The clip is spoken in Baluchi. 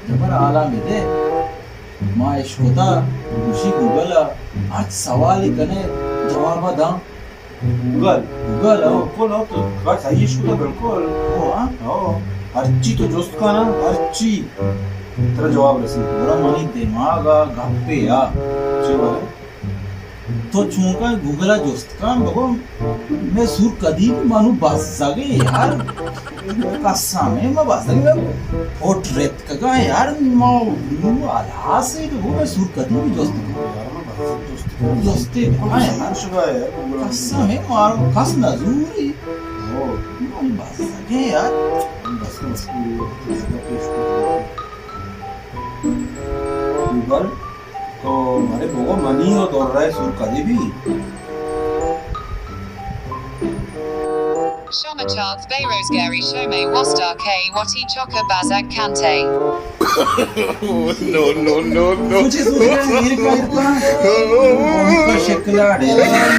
جبر حالا مدے۔ ما اشکتا، گوشی گوگل ءَ ہرچ سوالے کنے جواب ءَ داں۔ گوگل؟ گوگل، ہو۔ بالکل، ہو، تو بس ہائی اشکتا بالکل۔ ہو، ہاں؟ ہو، ہرچی تو جست کن نا، ہرچی ترا جواب رسی۔ گڑا منی دماغ ءَ گپے آ۔ چے بارے؟ تو چونکا گوگل ءَ جست کن بگو، مئے سور کدی بھی منو بزگے یار۔ قسم ہے، ما بزگے، مئے پٹ رتکگا یار، ما نو ہلاس ہے، بگو مئے سور کدی بھی جست کن۔ یار، ما بزگ جست کن۔ جستے بکن یار۔ شدا ہے یار، گوگل ءَ۔ قسم ہے، مارو کس نزوری۔ ہو۔ ما بزگے یار۔ بس، بس، پیش کر۔ گوگل، تو مارے بگو منی و دورہ سور کدی بھی؟ شما چارت بیروزگاری شمئے واستا کئے وتی چک ءَ بزگ کنت ئے؟ نو، نو، نو، نو۔ کچھ سوچ رہے ہیں، میرے کو اتنا شکل آ رہے ہیں۔